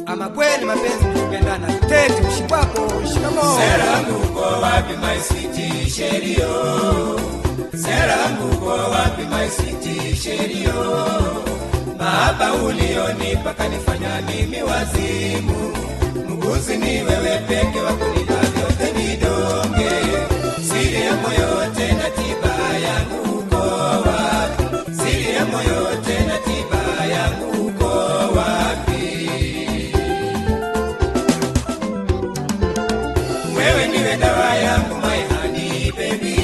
Ama kweli mapenzi kupendana tete mshikwako shikamoo. Sera yangu uko wapi my city sherio? Sera yangu uko wapi my city sherio? Mahaba ulionipa kanifanya mimi wazimu. Mguzi ni wewe peke wa kunipa vyote vidonge. Siri ya moyo tena tiba yangu uko wapi? Siri ya moyo tena tiba yangu uko wapi? Wewe niwe dawa yangu my honey baby.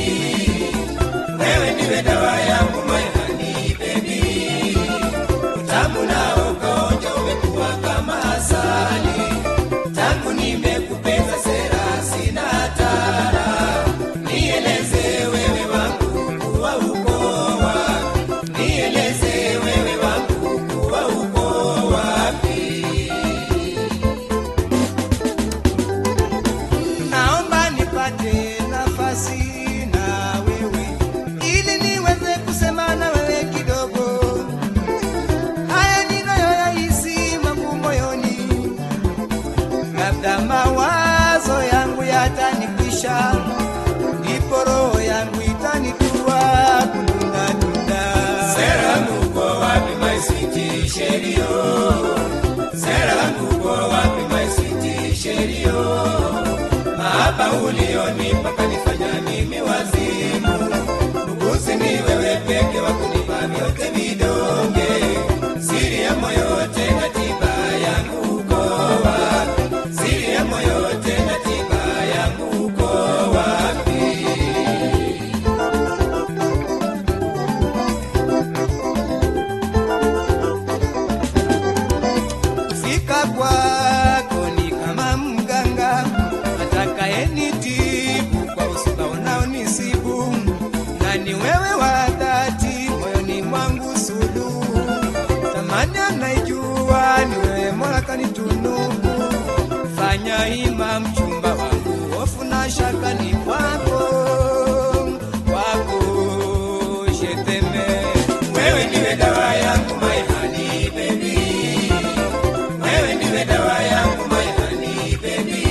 Wewe niwe dawa yangu my honey baby. Utamu na ugonjwa umekuwa kama asali. Tangu nimekupenda sera sina hatara. Nieleze wewe wangu kuwa uko wapi? Nieleze wewe wangu kuwa uko wapi? Naomba nipate nafasi na wewe ili niweze kusema na wewe kidogo. Haya ninayoyahisi mwangu moyoni, labda mawazo yangu yatanikwisha, ndipo roho yangu itanitua kudunda dunda. Sera yangu uko wapi my city sherio? Sera yangu uko wapi my city sherio? Mahaba ulionipa kanifanya mimi wazimu. Mguzi ni wewe peke wa kunipa vyote vidonge. Siri ya moyo tena tiba yangu uko wapi? Siri ya moyo tena tiba yangu uko wapi? Kufika kwako ni kama mganga atakayenitibu kwa usiba unaonisibu, na ni wewe wa dhati moyoni mwangu suluhu. Tamani anaijua ni wewe Mola kanitunuku. Fanya ima mchumba wangu, hofu na shaka ni kwako, kwako sheteme. Wewe ndiwe dawa yangu my honey baby. Wewe ndiwe dawa yangu my honey baby.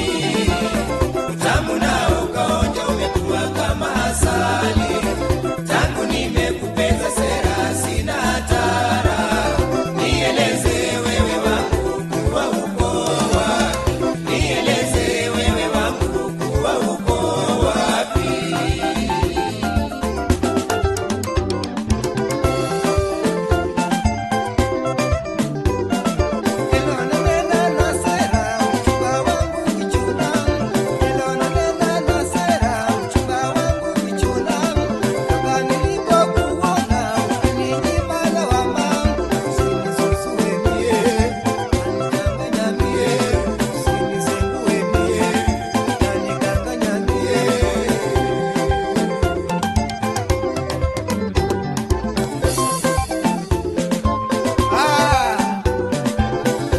Utamu na ukaonja umekuwa kama asali. Tangu nimekupenda sera sina hatara. Nieleze wewe wangu kuwa uko wapi? Nieleze wewe wangu kuwa uko wapi?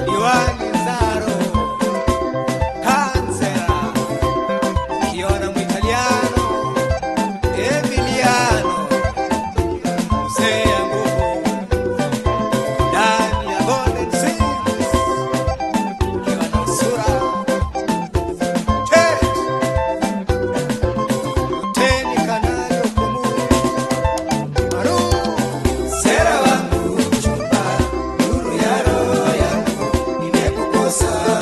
Diwani Zaro Kansela Kiona Mwitaliano Emiliano Mzee ya nguvu ndani ya Golden Seeds kiwa na sura Ted Luteni Kanali Okumu Maru. Sera wangu mchumba, nuru ya roho yangu, nimekukosa.